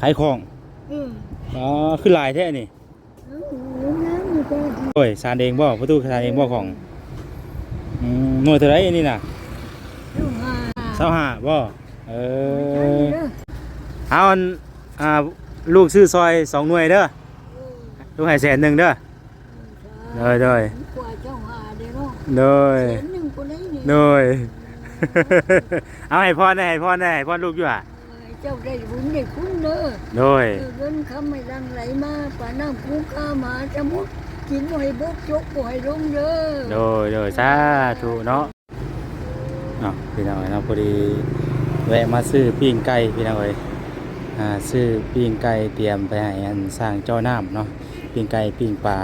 ຂາຍຂອງ. ເອີ ອໍ ຄືຫຼາຍແທ້ນີ້. ເອີ ໂອ້ຍ ສານເອງບໍ່? ປະຕູສານເອງບໍ່ຂອງ? ອືມ ໜ່ວຍເທົ່າໃດອັນນີ້ນະ? ຊາວຫ້າ ຊາວຫ້າບໍ່? ເອີ ເອົາ ອັນ ອ່າ ລູກຊື້ຊອຍສອງໜ່ວຍເດີ ລູກໃຫ້ແສນໜຶ່ງເດີ. ໂດຍ ໂດຍ ກວ່າເຈົ້າຫາເດ້ເນາະ ໂດຍ ແສນໜຶ່ງພຸ້ນເດ້ນີ້ ໂດຍ ເອົາ ໃຫ້ພອນແດ່ ໃຫ້ພອນແດ່ ໃຫ້ພອນລູກຢູ່ຫາ ເອີ ເຈົ້າໄດ້ບຸນໄດ້ຄຸນເດີ ໂດຍ ເອີ ເງິນຄຳໃຫ້ຫຼັ່ງໄຫຼມາ ປານ້ຳຄູຄາມະຫາສະໝຸດ ກິນບໍ່ໃຫ້ບົກ ຈົກບໍ່ໃຫ້ລົງເດີ ໂດຍ ໂດຍ ສາທຸເນາະ. ເນາະ ພີ່ນ້ອງເອີຍເນາະ ພໍດີແວະມາຊື້ປີ້ງໄກ່ ພີ່ນ້ອງເອີຍ ອ່າ ຊື້ປີ້ງໄກ່ຕຽມໄປໃຫ້ອັນຊ່າງເຈາະນ້ຳເນາະ ປີ້ງໄກ່ປີ້ງປາ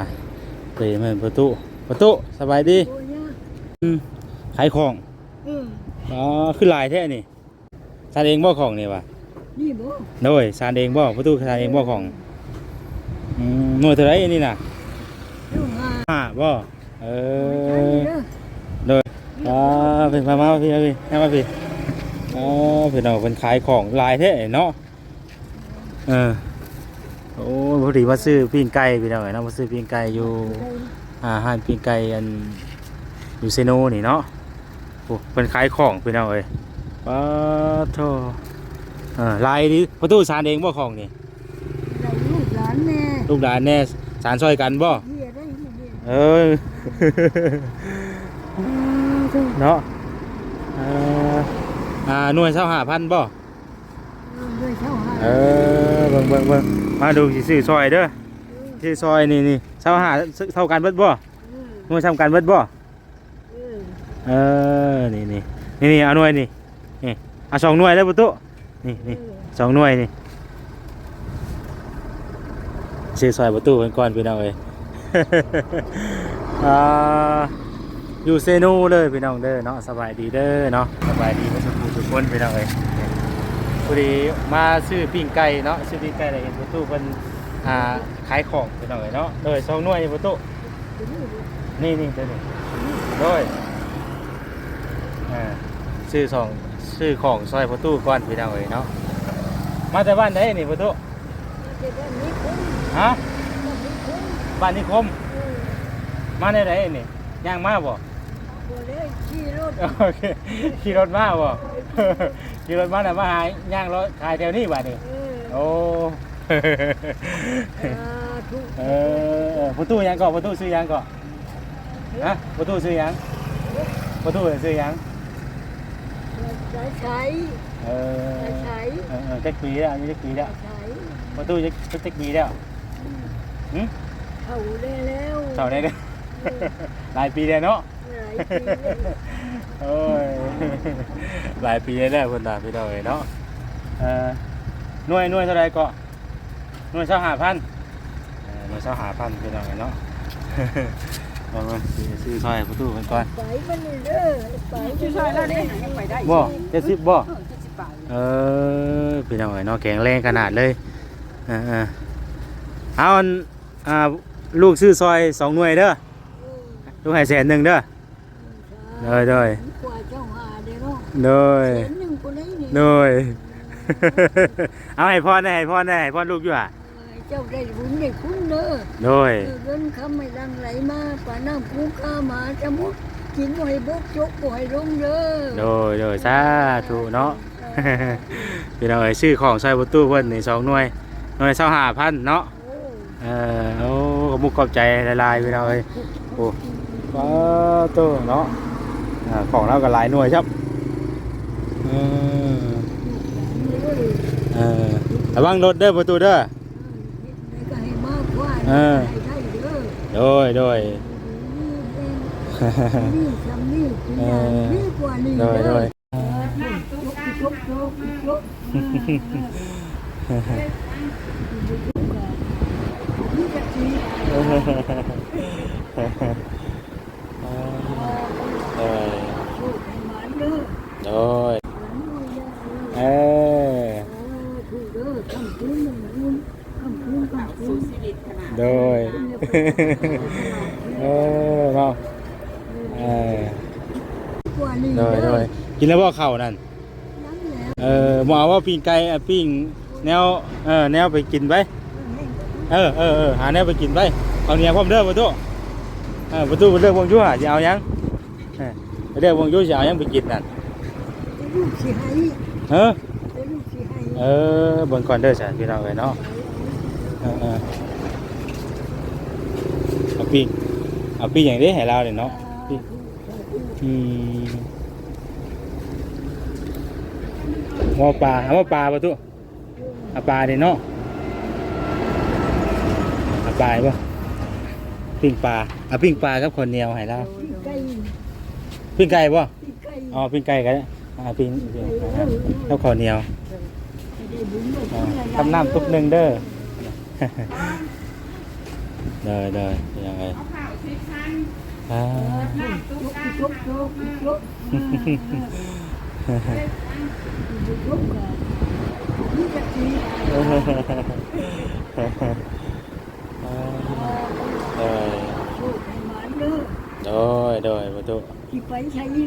ເອີຍ ແມ່ນປະຕູ ປະຕູ ສະບາຍດີ ໂອ້ຍ ອືມ ຂາຍຂອງ ອືມ ອໍ ຄືຫຼາຍແທ້ນີ້ ສານເອງບໍ່ຂອງນີ້ຫວາ? ນີ້ບໍ່? ໂດຍ ສານເອງບໍ່? ປະຕູສານເອງບໍ່ຂອງ? ອືມ ໜ່ວຍເທົ່າໃດອັນນີ້ນະ? ຫ້າ ຫ້າບໍ່? ເອີ ໂດຍ ອ່າ ເພິ່ນມາ ມາພີ່ ມາພີ່ ມາພີ່ ອໍ ພີ່ນ້ອງ ເພິ່ນຂາຍຂອງຫຼາຍແທ້ເນາະ ເອີ ໂອ້ ພໍດີມາຊື້ປີ້ງໄກ່ ພີ່ນ້ອງເອີຍເນາະ ມາຊື້ປີ້ງໄກ່ຢູ່ ອ່າ ຮ້ານປີ້ງໄກ່ອັນ ຢູ່ເຊໂນນີ້ເນາະ ໂອ້ ເພິ່ນຂາຍຂອງ ພີ່ນ້ອງເອີຍ ປາໂທ ເອີ ຫຼາຍດີ ປະຕູສານເອງບໍ່ຂອງນີ້? ໄດ້ລູກຫຼານແດ່ ລູກຫຼານແດ່ ສານຊ່ອຍກັນບໍ່? ເອີ ເນາະ ເອີ ອ່າ ໜ່ວຍຊາວຫ້າພັນບໍ່? ເອີ ໜ່ວຍຊາວຫ້າ ເອີ ເບິ່ງ ເບິ່ງ ເບິ່ງ ມາດູ ຊິຊື້ຊ່ອຍເດີ ເອີ ຊື້ຊ່ອຍ ນີ້ ນີ້ ຊາວຫ້າ ເທົ່າກັນເບິດບໍ່? ເອີ ໜ່ວຍສ່ຳກັນເບິດບໍ່? ເອີ ເອີ ນີ້ ນີ້ ນີ້ ນີ້ ເອົາໜ່ວຍນີ້ ນີ້ ເອົາສອງໜ່ວຍເດີປະຕູ ນີ້ ນີ້ ເອີ ສອງໜ່ວຍນີ້ ຊື້ຊ່ອຍປະຕູເພິ່ນກ່ອນ ພີ່ນ້ອງເອີຍ ອ່າ ຢູ່ເຊໂນເດີພີ່ນ້ອງເດີເນາະ ສະບາຍດີເດີເນາະ ສະບາຍດີເບິດສູ່ຜູ້ທຸກຄົນ ພີ່ນ້ອງເອີຍ ພໍດີມາຊື້ປີ້ງໄກ່ເນາະ ຊື້ປີ້ງໄກ່ແລ້ວເຫັນປະຕູເພິ່ນ ອ່າ ຂາຍຂອງ ພີ່ນ້ອງເອີຍເນາະ ໂດຍ ສອງໜ່ວຍນີ້ປະຕູ ນີ້ ນີ້ ໂຕນີ້ ໂດຍ ອ່າ ຊື້ສອງ ຊື້ຂອງຊ່ອຍພໍ່ຕູ້ກ່ອນ ພີ່ນ້ອງເອີຍເນາະ ມາແຕ່ບ້ານໃດນີ້ພໍ່ຕູ້? ມາແຕ່ບ້ານນິຄົມ ຮະ? ບ້ານນິຄົມ ບ້ານນິຄົມ ເອີ ມາແນວໃດນີ້? ຍ່າງມາບໍ່? ບໍ່ໄດ້ຂີ່ລົດ ໂອເຄ ຂີ່ລົດມາບໍ່? ຂີ່ລົດມາແລ້ວມາຫາຍ່າງເລາະຂາຍແຖວນີ້ບາດນີ້ ເອີ ໂອ້ ສາທຸ ເອີ ພໍ່ຕູ້ຫຍັງເກາະ? ພໍ່ຕູ້ຊື່ຫຍັງເກາະ? ຮະ? ພໍ່ຕູ້ຊື່ຫຍັງ? ພໍ່ຕູ້ຊື່ຫຍັງ? ສາຍໃສ ເອີ ສາຍໃສ ເອີ ເອີ ຈັກປີແລ້ວ? ອາຍຸຈັກປີແລ້ວ? ສາຍໃສ ພໍ່ຕູ້ຈັກ ຈັກປີແລ້ວ? ອືມ ຫຶ? ເຖົ້າແດ່ແລ້ວ ເຖົ້າແດ່ແລ້ວ ເອີ ຫຼາຍປີແລ້ວເນາະ ຫຼາຍປີແລ້ວ ໂອ້ຍ ຫຼາຍປີແລ້ວເພິ່ນວ່າ ພີ່ນ້ອງເອີຍເນາະ ເອີ ໜ່ວຍ ໜ່ວຍເທົ່າໃດເກາະ? ໜ່ວຍຊາວຫ້າພັນ ເອີ ໜ່ວຍຊາວຫ້າພັນ ພີ່ນ້ອງເອີຍເນາະ ເອົາມາ ຊື້ ຊື້ຊ່ອຍພໍ່ຕູ້ເພິ່ນກ່ອນ ໄປມັນນີ້ເດີ ໄປ ຊື້ຊ່ອຍລາວເດ້ ຍັງໄປໄດ້ ບໍ່ ເຈັດສິບບໍ່? ເອີ ເຈັດສິບປາຍ ເອີ ພີ່ນ້ອງເອີຍເນາະ ແຂງແຮງຂະໜາດເລີຍ ເອີ ເອີ ເອົາ ອັນ ອ່າ ລູກຊື້ຊ່ອຍສອງໜ່ວຍເດີ ເອີ ລູກໃຫ້ແສນໜຶ່ງເດີ ໂດຍ ໂດຍ ກວ່າເຈົ້າຫາເດ້ເນາະ ໂດຍ ແສນໜຶ່ງພຸ້ນເດ້ນີ້ ໂດຍ ເອົາ ໃຫ້ພອນແດ່ ໃຫ້ພອນແດ່ ໃຫ້ພອນລູກຢູ່ຫາ ເອີ ເຈົ້າໄດ້ບຸນໄດ້ຄຸນເດີ ໂດຍ ເອີ ເງິນຄຳໃຫ້ຫຼັ່ງໄຫຼມາ ປານ້ຳຄູຄາມະຫາສະໝຸດ ກິນບໍ່ໃຫ້ບົກ ຈົກບໍ່ໃຫ້ລົງເດີ ໂດຍ ໂດຍ ສາທຸເນາະ ເອີ ພີ່ນ້ອງເອີຍ ຊື້ຂອງຊ່ອຍພໍ່ຕູ້ເພິ່ນນີ້ສອງໜ່ວຍ ໜ່ວຍຊາວຫ້າພັນເນາະ ໂອ້ ເອີ ໂອ້ ຂອບມຸກຂອບໃຈຫຼາຍໆ ພີ່ນ້ອງເອີຍ ໂອ້ ປາໂຕເນາະ ອ່າ ຂອງລາວກໍຫຼາຍໜ່ວຍຊ້ຳ ເອີ ເອີ ລະວັງລົດເດີ ປະຕູເດີ ເອີ ໂດຍ ໂດຍ ເອີ ໂດຍ ໂດຍ ໂດຍ ໂດຍ ເອີ ໂດຍ ເອີ ເນາະ ເອີ ໂດຍ ໂດຍ ກິນແລ້ວບໍ່ເຂົ້ານັ້ນ? ເອີ ບໍ່ເອົາບໍ່ ປີ້ງໄກ່ ອ່າ ປີ້ງ ແນວ ເອີ ແນວໄປກິນໄປ. ເອີ ເອີ ເອີ ຫາແນວໄປກິນໄປ. ເອົາໜຽວພ້ອມເດີປະຕູ. ເອີ ປະຕູ ໄປເລືອກເບິ່ງຢູ່ຫາຊິເອົາຫຍັງ. ເອີ ໄປເລືອກເບິ່ງຢູ່ຊິເອົາຫຍັງໄປກິນນັ້ນ. ແຕ່ລູກຊິໃຫ້ ເອີ ແຕ່ລູກຊິໃຫ້. ເອີ ເບິ່ງກ່ອນເດີຊັ້ນພີ່ນ້ອງເອີຍເນາະ. ເອີ ເອີ ເອົາປີ້ງ ເອົາປີ້ງຫຍັງເດ້ໃຫ້ລາວນີ້ເນາະ. ປີ້ງ ອືມ ເອົາປາ ເອົາປາປະຕູ. ເອົາປານີ້ເນາະ. ເອົາປາອີກບໍ່? ປີ້ງປາ ເອົາປີ້ງປາກັບເຂົ້າໜຽວໃຫ້ລາວ. ປີ້ງໄກ່ ປີ້ງໄກ່ບໍ່? ປີ້ງໄກ່ ອໍ ປີ້ງໄກ່ກໍໄດ້. ອ່າ ປີ້ງ ປີ້ງ ອ່າ ກັບເຂົ້າໜຽວ. ເອີ ອ່າ ກັບນ້ຳຕຸກໜຶ່ງເດີ. ໂດຍ ໂດຍ ພີ່ນ້ອງເອີຍ. ເອົາເຂົ້າສິບພັນ ອ່າ ເອີ ທຸກ ທຸກ ທຸກ ທຸກ ເອີ ເອີ ເອີ ທຸກກໍມີຈັກສີ ອ່າ ໂດຍ ໂຊກໃຫ້ໝານເດີ. ໂດຍ ໂດຍ ປະຕູ ຊິໄປໃສນີ້?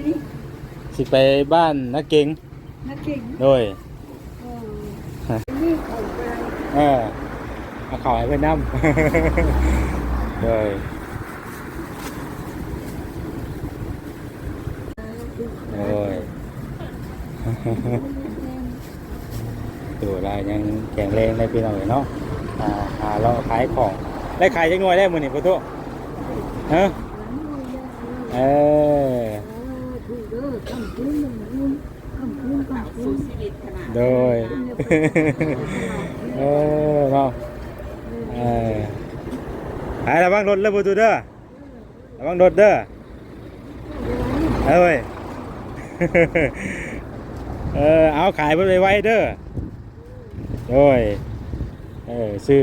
ຊິໄປບ້ານນາເກັງ. ນາເກັງ ໂດຍ. ເອີ ມີເຂົ້າໄປ ເອີ ເອົາເຂົ້າໃຫ້ເພິ່ນນຳ. ໂດຍ ໂດຍ ໂຕລາວຍັງແຂງແຮງໄດ໋ພີ່ນ້ອງເອີຍເນາະ. ອ່າ ຫາເລາະຂາຍຂອງ. ໄດ້ຂາຍຈັກໜ່ວຍແລ້ວມື້ນີ້ປະຕູ? ຮະ? ເອີ ເອີ ຖືກເດີ ຄ່ຳຄືນ ຄ່ຳຄືນ ຄ່ຳຄືນ ໂດຍ ເອີ ເນາະ. ເອີ ໄປ ລະວັງລົດເດີປະຕູເດີ ລະວັງລົດເດີ. ເອີຍ ເອີ ເອົາຂາຍເພິ່ນໄວໆເດີ. ໂດຍ ເອີ ຊື້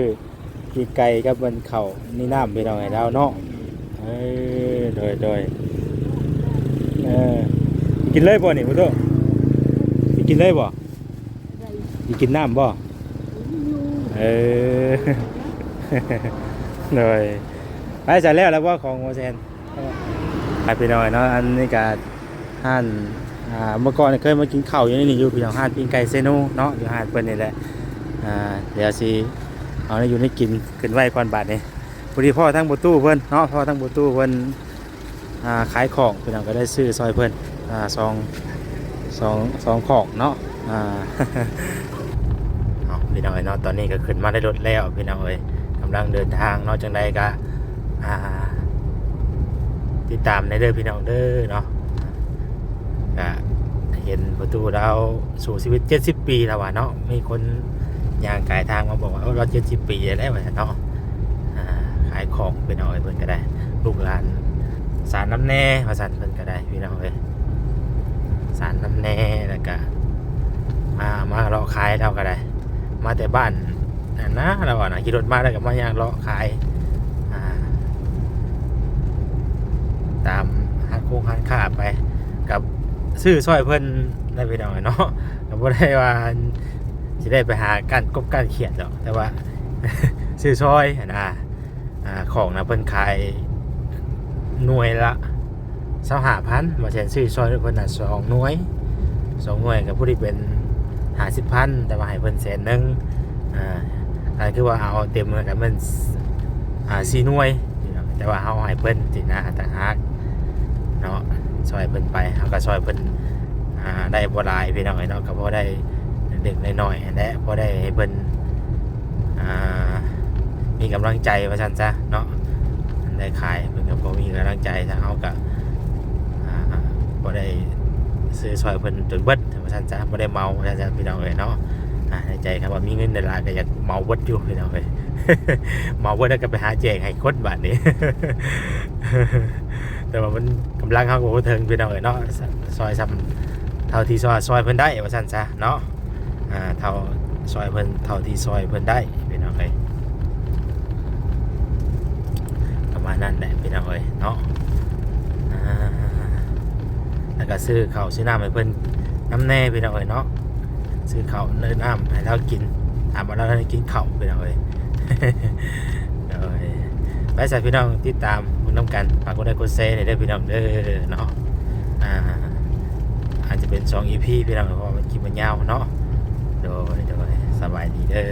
ປີກໄກ່ກັບອັນເຂົ້າມີນ້ຳພີ່ນ້ອງໃຫ້ລາວເນາະ. ເອີ ໂດຍ ໂດຍ ເອີ ກິນເລີຍບໍ່ນີ້ປະຕູ? ຊິກິນເລີຍບໍ່? ຊິກິນນ້ຳບໍ່? ເອີ ໂດຍ ໄປ ສະແລ້ວແລ້ວບໍ່ຂອງຫົວແສນ? ໄປ ພີ່ນ້ອງເນາະ. ອັນນີ້ກະ ຮ້ານ ອ່າ ເມື່ອກ່ອນເຄີຍມາກິນເຂົ້າຢູ່ໃນນີ້ຢູ່ ພີ່ນ້ອງ ຮ້ານປີ້ງໄກ່ເຊໂນເນາະ ຢູ່ຮ້ານເພິ່ນນີ້ແຫຼະ. ອ່າ ດຽວຊິເອົາແນວຢູ່ແນວກິນຂຶ້ນໄວ້ກ່ອນບາດນີ້. ພໍດີພໍ້ທັງປະຕູເພິ່ນເນາະ ພໍ້ທັງປະຕູເພິ່ນ ອ່າ ຂາຍຂອງ ພີ່ນ້ອງ ກໍໄດ້ຊື້ຊ່ອຍເພິ່ນ ອ່າ ສອງ ສອງ ສອງຂອງເນາະ. ອ່າ ເອົາ ພີ່ນ້ອງເອີຍເນາະ ຕອນນີ້ກໍຂຶ້ນມາໃນລົດແລ້ວ ພີ່ນ້ອງເອີຍ ກຳລັງເດີນທາງເນາະ. ຈັ່ງໃດກໍ ອ່າ ຕິດຕາມແດ່ເດີພີ່ນ້ອງເດີເນາະ. ກະເຫັນປະຕູລາວສູ້ຊີວິດເຈັດສິບປີແລ້ວວ່າເນາະ ມີຄົນຍ່າງກາຍທາງມາບອກວ່າ ໂອ້ ລາວເຈັດສິບປີແລ້ວວ່າຊັ້ນເນາະ. ອ່າ ຂາຍຂອງພີ່ນ້ອງເອີຍ ເພິ່ນກໍໄດ້ ລູກຫຼານສານນຳແດ່ວ່າຊັ້ນ ເພິ່ນກໍໄດ້ ພີ່ນ້ອງເອີຍ ສານນຳແດ່ ແລ້ວກະມາ ມາເລາະຂາຍ ລາວກໍໄດ້ ມາແຕ່ບ້ານນັ້ນນະ ລາວວ່ານະ ຂີ່ລົດມາແລ້ວກໍມາຍ່າງເລາະຂາຍ ອ່າ ຕາມຮ້ານຄົງຮ້ານຄ້າໄປ ກັບຊື້ຊ່ອຍເພິ່ນນະ ພີ່ນ້ອງເນາະ. ກໍບໍ່ໄດ້ວ່າຊິໄດ້ໄປຫາກ້ານກົບກ້ານຂຽດດອກ ແຕ່ວ່າຊື້ຊ່ອຍຫັ້ນນະ. ອ່າ ຂອງນະເພິ່ນຂາຍໜ່ວຍລະຊາວຫ້າພັນ ວ່າຊັ້ນ ຊື້ຊ່ອຍເພິ່ນນະສອງໜ່ວຍ ສອງໜ່ວຍກໍພໍດີເປັນຫ້າສິບພັນ ແຕ່ວ່າໃຫ້ເພິ່ນແສນໜຶ່ງ. ອ່າ ກໍຄືວ່າເອົາເຕັມກໍແມ່ນ ອ່າ ສີ່ໜ່ວຍ ແຕ່ວ່າເຮົາໃຫ້ເພິ່ນຊີ້ນະ ຕ່າງຫາກເນາະ ຊ່ອຍເພິ່ນໄປ ເຮົາກໍຊ່ອຍເພິ່ນ ອ່າ ໄດ້ບໍ່ຫຼາຍ ພີ່ນ້ອງເອີຍເນາະ ກໍພໍໄດ້ເລັກໆນ້ອຍໆຫັ້ນແຫຼະ ພໍໄດ້ໃຫ້ເພິ່ນ ອ່າ ມີກຳລັງໃຈວ່າຊັ້ນຊະເນາະ. ໄດ້ຂາຍເພິ່ນກໍພໍມີກຳລັງໃຈ ທາງເຮົາກໍ ອ່າ ບໍ່ໄດ້ຊື້ຊ່ອຍເພິ່ນຈົນເບິດວ່າຊັ້ນຊະ ບໍ່ໄດ້ເໝົາວ່າຊັ້ນຊະ ພີ່ນ້ອງເອີຍເນາະ. ອ່າ ໃນໃຈຄັນວ່າມີເງິນຫຼາຍໆກໍຢາກເໝົາເບິດຢູ່ ພີ່ນ້ອງເອີຍ ເໝົາເບິດແລ້ວກໍໄປຫາແຈກໃຫ້ຄົນບາດນີ້ ແຕ່ວ່າມັນກຳລັງເຮົາກໍບໍ່ເຖິງ ພີ່ນ້ອງເອີຍເນາະ ຊ່ອຍຊ່ຳເທົ່າທີ່ຊ່ອຍ ຊ່ອຍເພິ່ນໄດ້ວ່າຊັ້ນຊະເນາະ. ອ່າ ເທົ່າ ຊ່ອຍເພິ່ນເທົ່າທີ່ຊ່ອຍເພິ່ນໄດ້ ພີ່ນ້ອງເອີຍ ປະມານນັ້ນແຫຼະ ພີ່ນ້ອງເອີຍເນາະ. ອ່າ ແລ້ວກໍຊື້ເຂົ້າຊື້ນ້ຳໃຫ້ເພິ່ນນຳແດ່ ພີ່ນ້ອງເອີຍເນາະ ຊື້ເຂົ້າ ຊື້ນ້ຳໃຫ້ລາວກິນ ຖາມວ່າລາວໄດ້ກິນເຂົ້າ ພີ່ນ້ອງເອີຍ. ໂດຍ ໄປຊະພີ່ນ້ອງ ຕິດຕາມເບິ່ງນຳກັນ ຝາກກົດໄລກົດແຊແດ່ເດີພີ່ນ້ອງເດີເນາະ. ອ່າ ອາດຈະເປັນສອງອີພີພີ່ນ້ອງ ເພາະວ່າມັນຄລິບມັນຍາວເນາະ. ໂດຍ ໂດຍ ສະບາຍດີເດີ.